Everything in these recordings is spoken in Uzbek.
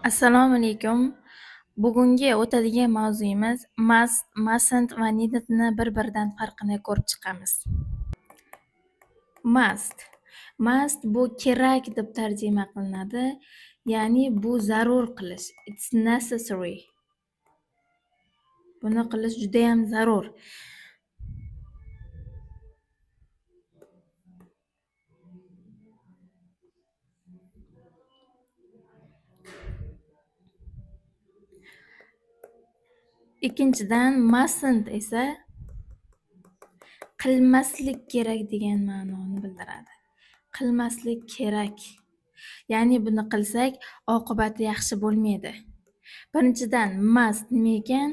Assalomu alaykum. Bugungi o'tadigan mavzuyimiz must, mustn't va needn't bir-biridan farqini ko'rib chiqamiz. Must. Must bu kerak deb tarjima qilinadi. Ya'ni bu zarur qilish. It's necessary. Buni qilish judayam zarur. Ikkinchidan, mustn't esa qilmaslik kerak degan ma'noni bildiradi. Qilmaslik kerak. Ya'ni buni qilsak, oqibati yaxshi bo'lmaydi. Birinchidan, must nima ekan?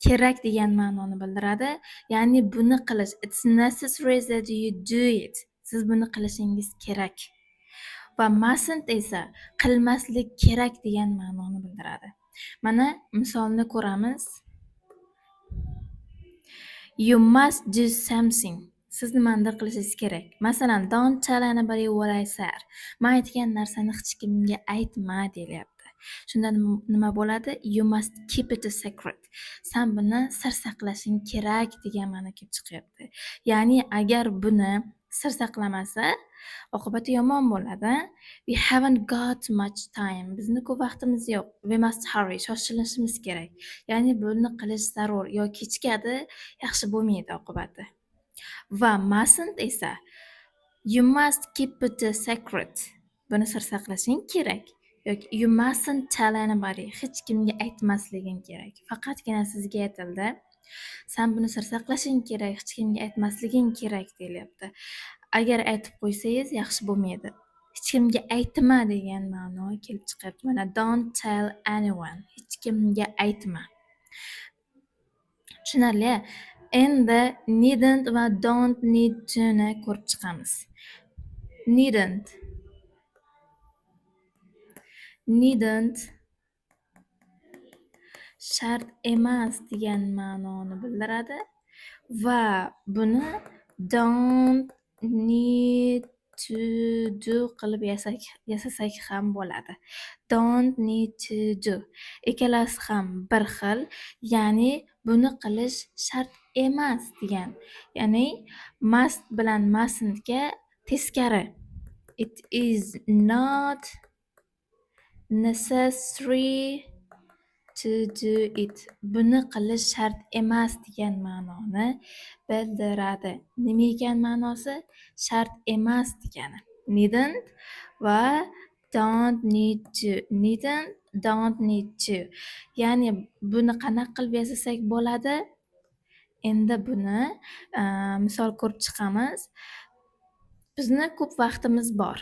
Kerak degan ma'noni bildiradi. Ya'ni buni qilish, it's necessary that you do it. Siz buni qilishingiz kerak. Va mustn't esa qilmaslik kerak degan ma'noni bildiradi. Mana misolni ko'ramiz. You must do something. Siz nimanidir qilishingiz kerak. Masalan, don't tell anybody what I said. Men aytgan narsani hech kimga aytma deyilyapti. Shunda nima bo'ladi? You must keep it a secret. San buni sir saqlashing kerak degan ma'no kelib chiqyapti. Ya'ni agar buni sir saqlamasa, oqibati yomon bo'ladi. We haven't got much time. Bizni ko'p vaqtimiz yo'q. We must hurry. Shoshilishimiz kerak. Ya'ni buni qilish zarur. Yo kechikadi, yaxshi bo'lmaydi oqibati. Va mustn't esa you must keep it a secret. Buni sir saqlashing kerak. Yoki you mustn't tell anybody. Hech kimga aytmasliging kerak. Faqatgina sizga aytildi. San buni sir saqlashing kerak, hech kimga aytmasliging kerak deyilyapti. Agar aytib qo'ysangiz yaxshi bo'lmaydi. Hech kimga aytma degan ma'no kelib chiqyapti. Mana don't tell anyone. Hech kimga aytma. Tushunarli? Endi needn't va don't need to ni ko'rib chiqamiz. Needn't. Needn't shart emas degan ma'noni bildiradi va buni don't need to do qilib yasasak ham bo'ladi. Don't need to do. Ikkalasi ham bir xil, ya'ni buni qilish shart emas degan. Ya'ni must bilan mustn'tga teskari. It is not necessary to do it. Buni qilish shart emas degan ma'noni bildiradi. Nima ekan ma'nosi? Shart emas degani. Needn't va don't need to. Needn't, don't need to. Ya'ni buni qanaqa qilib yasasak bo'ladi? Endi buni misol ko'rib chiqamiz. Bizni ko'p vaqtimiz bor.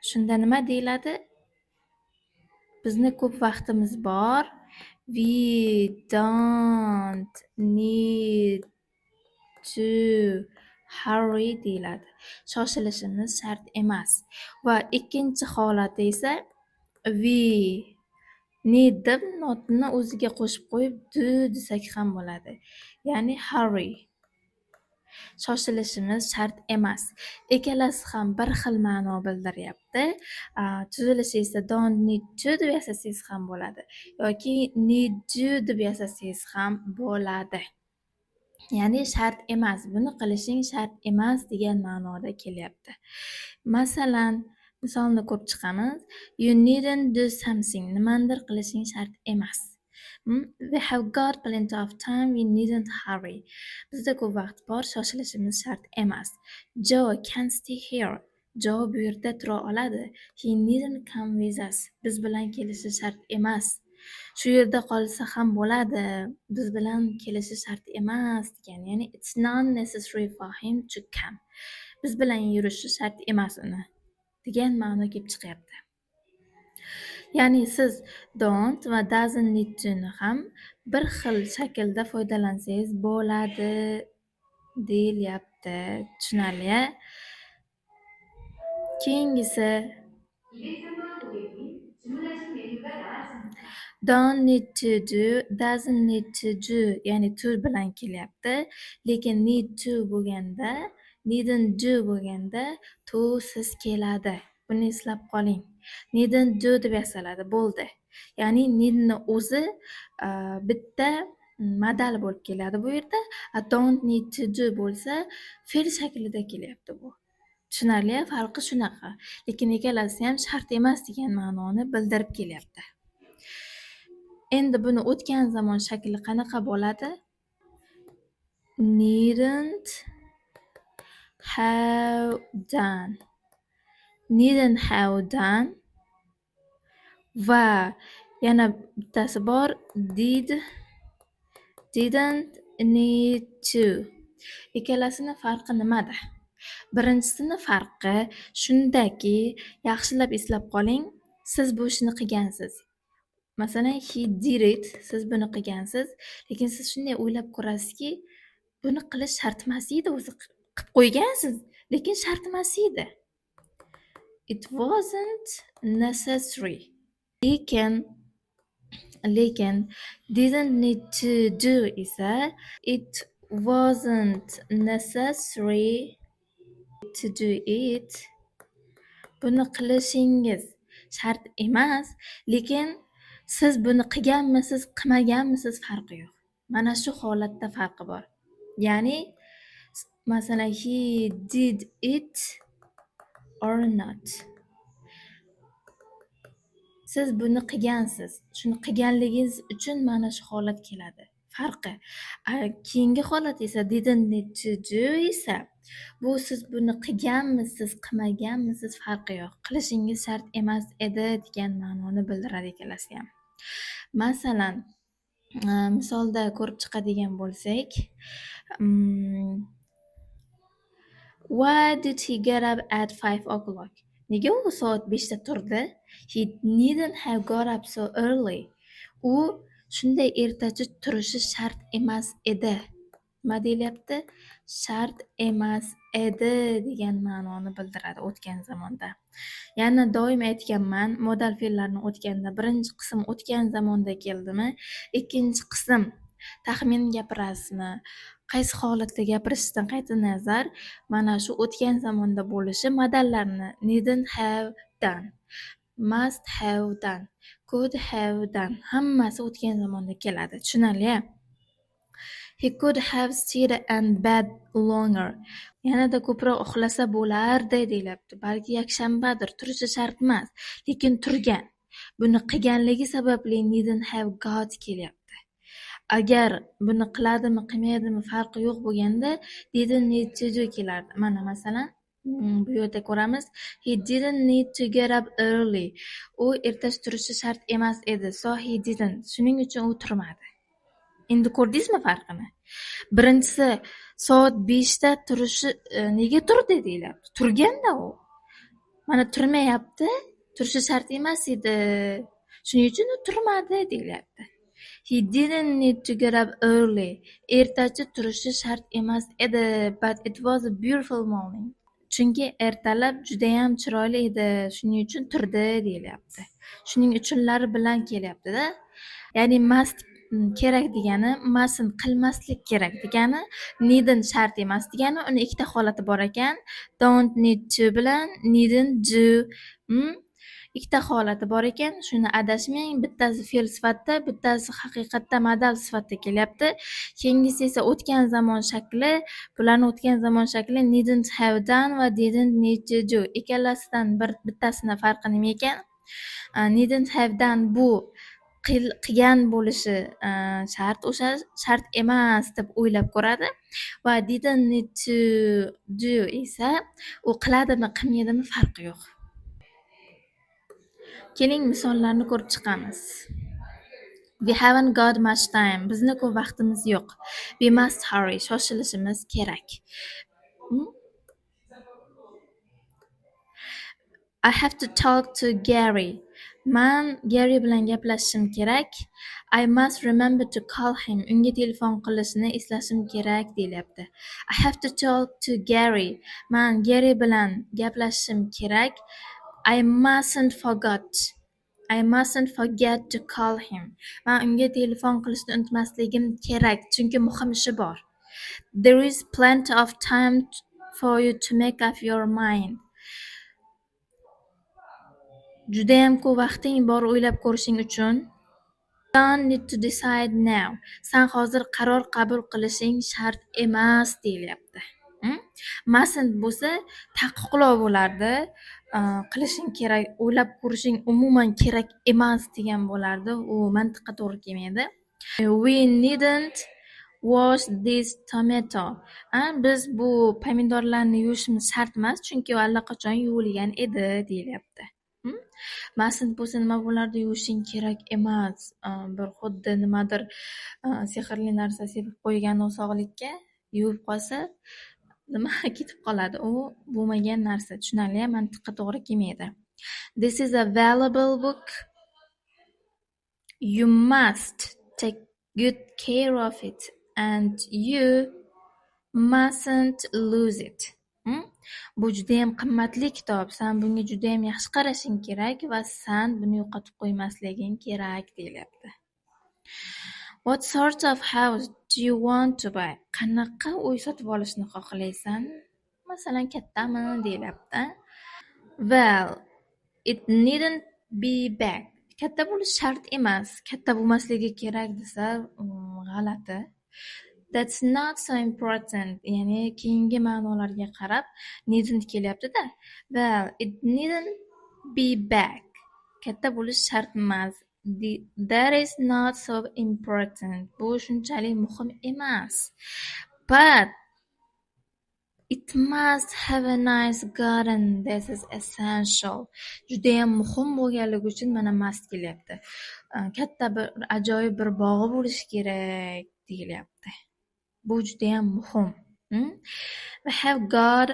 Shunda nima deyiladi? Bizni ko'p vaqtimiz bor. We don't need to hurry deyiladi. Shoshilishimiz shart emas. Va ikkinchi holati esa we need deb notni o'ziga qo'shib qo'yib do desak ham bo'ladi. Ya'ni hurry. Shoshilishimiz shart emas. Ikkalasi ham bir xil ma'no bildiryapti. Tuzilishi esa don't need to deb yasasangiz ham bo'ladi yoki need to deb yasasangiz ham bo'ladi. Ya'ni shart emas, buni qilishing shart emas degan ma'noda kelyapti. Masalan, misolni ko'rib chiqamiz. You needn't do something. Nimanidir qilishing shart emas. We have got plenty of time, we needn't hurry. Bizda ko'p vaqt bor, shoshilishimiz shart emas. Joe can stay here. Joe bu yerda tura oladi. He needn't come with us. Biz bilan kelishi shart emas. Shu yerda qolsa ham bo'ladi. Biz bilan kelishi shart emas degan. Ya'ni it's not necessary for him to come. Biz bilan yurishi shart emas uni degan ma'no kelib chiqyapti. Ya'ni siz don't va doesn't need to ni ham bir xil shaklda foydalansangiz bo'ladi deyilyapti. Tushunarli? Keyingisi don't need to do, doesn't need to do, ya'ni to bilan kelyapti. Lekin need to bo'lganda, needn't do bo'lganda to siz keladi. Buni eslab qoling. Needn't do deb yasaladi, bo'ldi. Ya'ni needni o'zi bitta modal bo'lib keladi bu yerda. A don't need to do bo'lsa, fe'l shaklida kelyapti bu. Tushunarli, farqi shunaqa. Lekin ikkalasi ham shart emas degan ma'noni bildirib kelyapti. Endi buni o'tgan zamon shakli qanaqa bo'ladi? Needn't have done. Needn't have done va yana bittasi bor, didn't need to. Ikkalasini farqi nimada? Birinchisini farqi shundaki, yaxshilab eslab qoling, siz bu ishni qilgansiz. Masalan, he did it, siz buni qilgansiz, lekin siz shunday o'ylab ko'rasizki, buni qilish shart emas edi o'zi, qilib qo'ygansiz, lekin shart emas edi. It wasn't necessary. Lekin didn't need to do esa it wasn't necessary to do it. Buni qilishingiz shart emas, lekin siz buni qilganmisiz, qilmaganmisiz, farqi yo'q. Mana shu holatda farqi bor. Ya'ni, masalan, he did it or not. Siz buni qilgansiz. Shuni qilganligingiz uchun mana shu holat keladi. Farqi. Keyingi holat esa didn't need to do esa bu siz buni qilganmisiz, qilmaganmisiz, farqi yo'q. Qilishingiz shart emas edi degan ma'noni bildiradi ikkalasi ham. Masalan, misolda ko'rib chiqadigan bo'lsak, why did he get up at 5 o'clock? Nega u soat 5da turdi? He needn't have got up so early. U shunday ertachi turishi shart emas edi. Nima deyilyapti? Shart emas edi degan ma'noni bildiradi o'tgan zamonda. Yana doim aytganman, modal fe'llarni o'tganda birinchi qism o'tgan zamonda keldimi, ikkinchi qism taxmin gapirasizmi, qaysi holatda gapirishdan qat'iy nazar, mana shu o'tgan zamonda bo'lishi modallarni needn't have done, must have done, could have done, hammasi o'tgan zamonda keladi. Tushunarli? He could have stayed in bed longer. Yanada ko'proq uxlasa bo'lardi deyilyapti. Balki yakshanbadir, turishi shart emas, lekin turgan. Buni qilganligi sababli needn't have got kelyapti. Agar buni qiladimi, qilmaydimi, farqi yo'q bo'lganda didn't need to do kelardi. Mana masalan, bu yerda ko'ramiz. He didn't need to get up early. U erta turishi shart emas edi. So he didn't. Shuning uchun u turmadi. Endi ko'rdingizmi farqini? Birinchisi soat 5da turishi, nega turdi deyilyapti. Turganda u. Mana turmayapti, turishi shart emas edi. Shuning uchun u turmadi deyilyapti. He didn't need to get up early. Ertachi turishi shart emas edi, but it was a beautiful morning. Chunki ertalab judayam chiroyli edi, shuning uchun turdi deyilyapti. Shuning uchunlar bilan kelyapti-da. Ya'ni must kerak degani, mustn't qilmaslik kerak degani, needn't shart emas degani, uni ikkita holati bor ekan. Don't need to bilan needn't do. Ikkita holati bor ekan, shuni adashmang. Bittasi fe'l sifatida, bittasi haqiqatda modal sifatida kelyapti. Keyingisi esa o'tgan zamon shakli. Bularni o'tgan zamon shakli needn't have done va didn't need to do. Ikkalasidan bir bittasini farqi nima ekan? Needn't have done bu qilgan bo'lishi shart, o'sha shart emas deb o'ylab ko'radi va didn't need to do esa u qiladimi, qilmaydimi, farqi yo'q. Keling, misollarni ko'rib chiqamiz. We haven't got much time. Bizni ko'p vaqtimiz yo'q. We must hurry. Shoshilishimiz kerak. I have to talk to Gary. Man Gary bilan gaplashishim kerak. I must remember to call him. Unga telefon qilishni eslashim kerak deyilyapti. I have to talk to Gary. Man Gary bilan gaplashishim kerak. I mustn't forget. I mustn't forget to call him. Man unga telefon qilishni unutmasligim kerak, chunki muhim ishi bor. There is plenty of time for you to make up your mind. Judayam ko'p vaqting bor o'ylab ko'rishing uchun. Don't need to decide now. San hozir qaror qabul qilishing shart emas deyilyapti. Mustn't bo'lsa taqiqlov bo'lardi. Qilishing kerak, o'ylab ko'rishing umuman kerak emas degan bo'lardi. U mantiqqa to'g'ri kelmaydi. We needn't wash this tomato. Biz bu pomidorlarni yuvishimiz shart emas, chunki u allaqachon yuvilgan edi deyilyapti. Mustn't bo'lsa nima bo'lardi? Yuvishing kerak emas. Bir xuddi nimadir sehrli narsa sepib qo'ygan sog'likka yuvib qolsa nima ketib qoladi. U bo'lmagan narsa. Tushunarli, mantiqqa to'g'ri kelmaydi. This is a valuable book. You must take good care of it and you mustn't lose it. Bu judayam qimmatli kitob. San bunga judayam yaxshi qarashing kerak va san buni yo'qotib qo'ymasliging kerak deyilyapti. What sort of house do you want to buy? Qanaqa uy sotib olishni xohlaysan? Masalan, kattami deyilyapti. Well, it needn't be big. Katta bo'lishi shart emas. Katta bo'lmasligi kerak desa, g'alati. That's not so important. Ya'ni keyingi ma'nolarga qarab needn't kelyapti-da. Well, it needn't be big. Katta bo'lishi shart emas. That is not so important. Bu shunchalik muhim emas. But it must have a nice garden. This is essential. Judayam muhim bo'lganligi uchun mana must kelyapti. Katta bir ajoyib bir bog'i bo'lishi kerak deyilyapti. Bu judayam muhim. We have got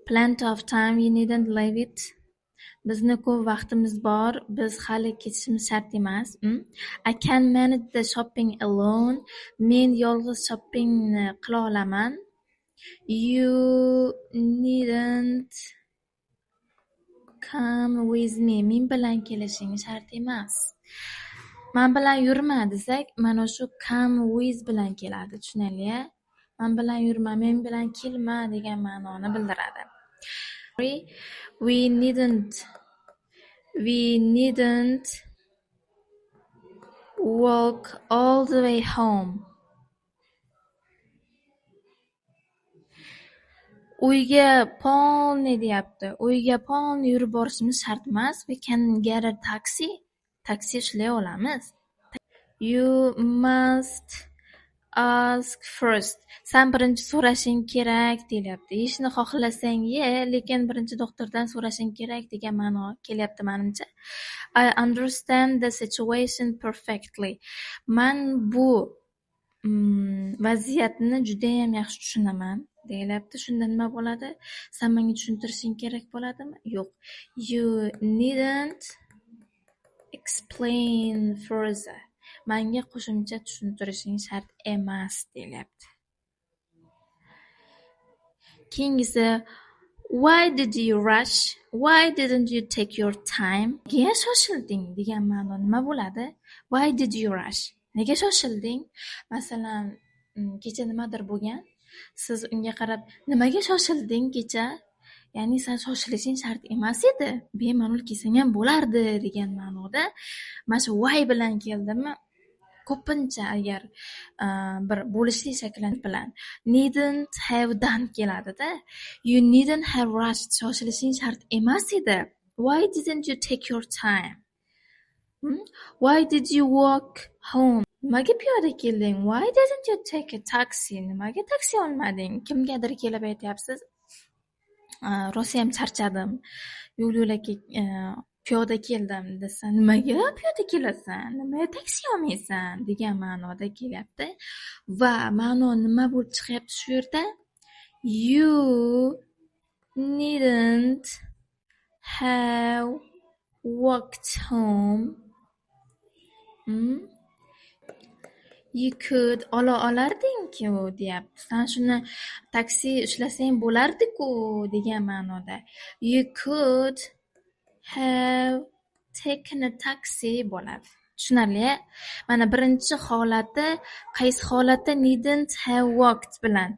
plenty of time. You needn't leave it. Bizni ko'p vaqtimiz bor, biz hali ketishimiz shart emas. I can manage the shopping alone. Men yolg'iz shoppingni qila olaman. You needn't come with me. Men bilan kelishing shart emas. Man bilan yurma desak, mana shu come with bilan keladi. Tushunarli-ya? Man bilan yurma, men bilan kelma degan ma'noni bildiradi. We needn't walk all the way home. Uyga polni deyapti. Uyga polni yurib borishimiz shart emas. We can get a taxi. Taksi ushlay olamiz. You must ask first. San birinchi so'rashing kerak deyilyapti. Yeyishni xohlasang ye, lekin birinchi doktordan so'rashing kerak degan ma'no kelyapti menimcha. I understand the situation perfectly. Man bu vaziyatni judayam yaxshi tushunaman deyilyapti. Shunda nima bo'ladi? San menga tushuntirishing kerak bo'ladimi? Yo'q. You needn't explain further. Menga qo'shimcha tushuntirishing shart emas deyilyapti. Keyingisi, why did you rush? Why didn't you take your time? Nega shoshilding degan ma'no nima bo'ladi? Why did you rush? Nega shoshilding? Masalan, kecha nimadir bo'lgan, siz unga qarab, nimaga shoshilding kecha? Ya'ni sen shoshilishing shart emas edi, bemalol kelsang ham bo'lardi degan ma'noda mana shu why bilan keldimi? Ko'pincha agar bir bo'lishli shakl bilan needn't have done keladida. You needn't have rushed. Shoshilishing shart emas edi. Why didn't you take your time? Why did you walk home? Nimaga piyoda kelding? Why didn't you take a taxi? Nimaga taksi olmading? Kimgadir kelib aytyapsiz, rosayam charchadim, yo'l yo'lakay piyoda keldim desa, nimaga piyoda kelasan? Nimaga taksi olmaysan degan ma'noda kelyapti. Va ma'no nima bo'lib chiqyapti shu yerda? You needn't have walked home. You could ola olarding-ku deyapti. San shuni taksi ushlasang bo'lardi-ku degan ma'noda. You could have taken a taxi bo'ladi. Tushunarli? Mana birinchi holati qaysi holatda needn't have walked bilan,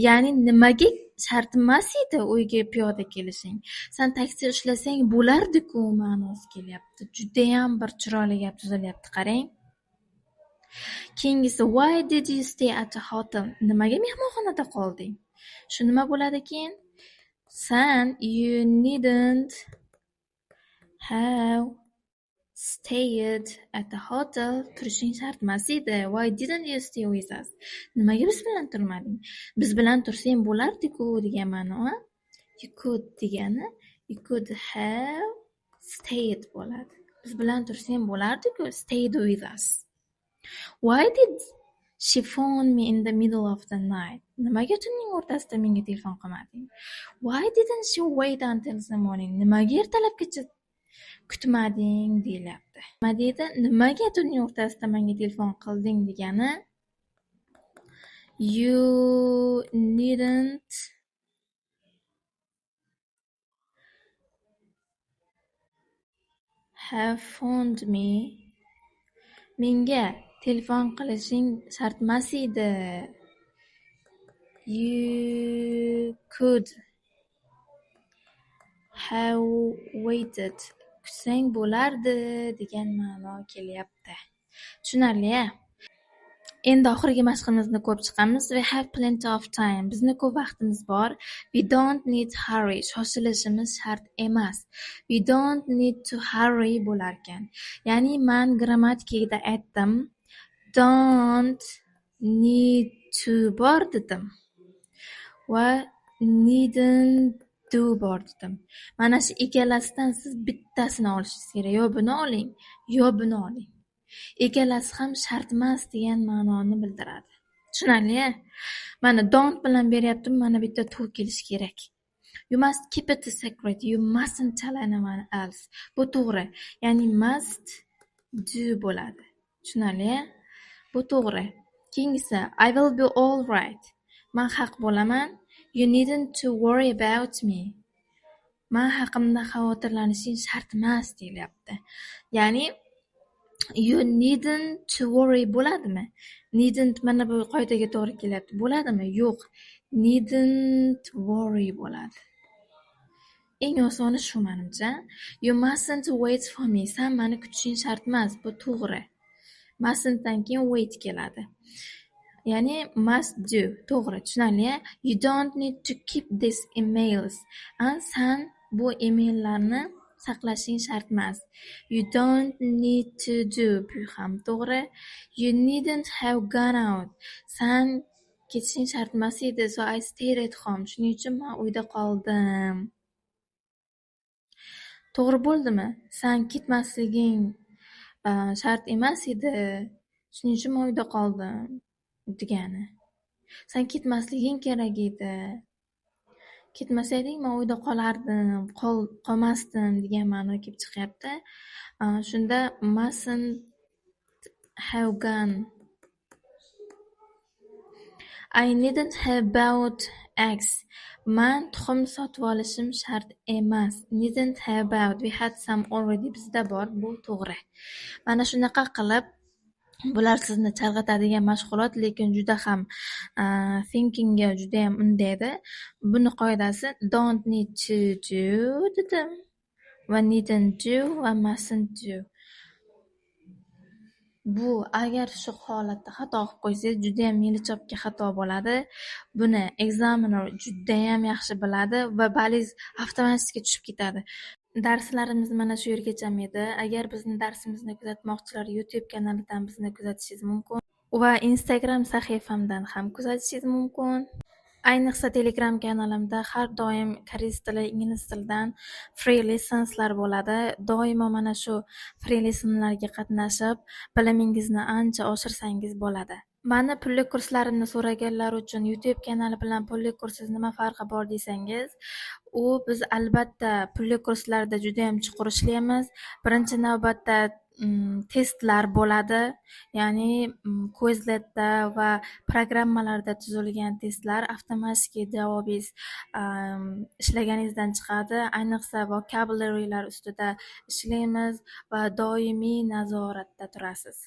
ya'ni nimaga shart emas edi uyga piyoda kelishing. San taksi ushlasang bo'lardi-ku ma'nosi kelyapti. Judayam bir chiroyli gap tuzilyapti, qarang. Keyingisi, why did you stay at a hotel? Nimaga mehmonxonada qolding? Shu nima bo'ladi keyin? San you needn't have stayed at the hotel. Turishing shart emas edi. Why didn't you stay with us? Nimaga biz bilan turmading? Biz bilan tursang bo'lardi-ku degan ma'no. You could degani you could have stayed bo'ladi. Biz bilan tursang bo'lardi-ku, stayed with us. Why did she phone me in the middle of the night? Nimaga tunning o'rtasida menga telefon qilmading? Why didn't she wait until the morning? Nimaga ertalabgacha kutmading deyilyapti. Nima deydi? Nimaga tunning o'rtasida menga telefon qilding degani you needn't have phoned me. Menga telefon qilishing shart emas edi. You could have waited. Kutsang bo'lardi degan ma'no kelyapti. Tushunarli-a? Endi oxirgi mashqimizni ko'rib chiqamiz. We have plenty of time. Bizni ko'p vaqtimiz bor. We don't need hurry. Shoshilishimiz shart emas. We don't need to hurry bo'larkan. Ya'ni men grammatikada aytdim. Don't need to bor dedim. Va needn't do bor dedim. Mana shu ikkalasidan siz bittasini olishingiz kerak. Yo buni oling, yo buni oling. Ikkalasi ham shart emas degan ma'noni bildiradi. Tushunarli-a? Mana don't bilan beryaptim, mana bitta to kelishi kerak. You must keep it a secret. You mustn't tell anyone else. Bu to'g'ri. Ya'ni must do bo'ladi. Tushunarli-a? Bu to'g'ri. Keyingisi, I will be all right. Men haq bo'laman. You needn't to worry about me. Men haqimda xavotirlanishing shart emas deyilyapti. Ya'ni you needn't to worry bo'ladimi? Needn't mana bu qoidaga to'g'ri kelyapti. Bo'ladimi? Yo'q. Needn't worry bo'ladi. Eng osoni shu menimcha. You mustn't wait for me. San meni kutishing shart emas. Bu to'g'ri. Mustn'tdan keyin wait keladi. Ya'ni must do. To'g'ri, tushunarli-a? You don't need to keep these emails. San bu emaillarni saqlashing shart emas. You don't need to do. Bu ham to'g'ri. You needn't have gone out. San ketishing shart emas edi. So I stayed at home. Shuning uchun men uyda qoldim. To'g'ri bo'ldimi? San ketmasliging shart emas edi. Shuning uchun men uyda qoldim degani. San ketmasliging kerak edi. Ketmasayding men uyda qolardim, qolmasdim degan ma'no kelib chiqyapti. Shunda mustn't have gone. I needn't have bought eggs. Man tuxum sotib olishim shart emas. Needn't have bought. We had some already. Bizda bor, bu to'g'ri. Mana shunaqa qilib bular sizni chalg'itadigan mashg'ulot, lekin juda ham thinkingga juda ham undaydi. Buni qoidasi don't need to do dedim va needn't do va mustn't do. Bu agar shu holatda xato qilib qo'ysangiz juda ham melichopga xato bo'ladi. Buni examiner juda ham yaxshi biladi va balingiz avtomatik tushib ketadi. Darslarimiz mana shu yergacha edi. Agar bizni darsimizni kuzatmoqchilar YouTube kanalidan bizni kuzatishingiz mumkin va Instagram sahifamdan ham kuzatishingiz mumkin. Ayniqsa Telegram kanalimda har doim koreys tili, ingliz tilidan free lessonslar bo'ladi. Doimo mana shu free lessonlarga qatnashib, bilimingizni ancha oshirsangiz bo'ladi. Mani pulli kurslarimni so'raganlar uchun YouTube kanali bilan pulli kursiz nima farqi bor desangiz, u biz albatta pulli kurslarda juda ham chuqur ishlaymiz. Birinchi navbatda testlar bo'ladi, ya'ni Quizletda va programmalarda tuzilgan testlar avtomatik javobingiz ishlaganingizdan chiqadi. Ayniqsa vocabularylar ustida ishlaymiz va doimiy nazoratda turasiz.